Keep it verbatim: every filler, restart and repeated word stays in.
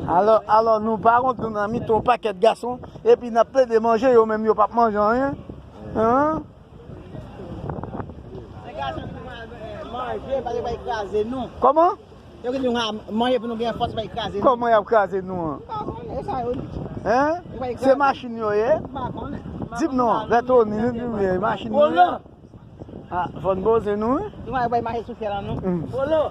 Alò, alò, nou pa ront nou nan mitan yon pakèt gason, epi n ap plede manje, yo menm yo p ap manje anyen. Hein? Manje, pa yo pa kraze nou. Kòman? Yo gen nou manje pou nou gen fòs, pa kraze nou. Kòman y ap kraze nou an? M pa konnen, e sa yo di. Hein? Yo pa kraze. Se machin yo ye? M pa konnen. Di m non, Vètoni, nou di m ye, machin yo ye? Polo! Ah, fò n poze nou, wi. Nou pa bay mache sou syèl la, non? Mm. Polo!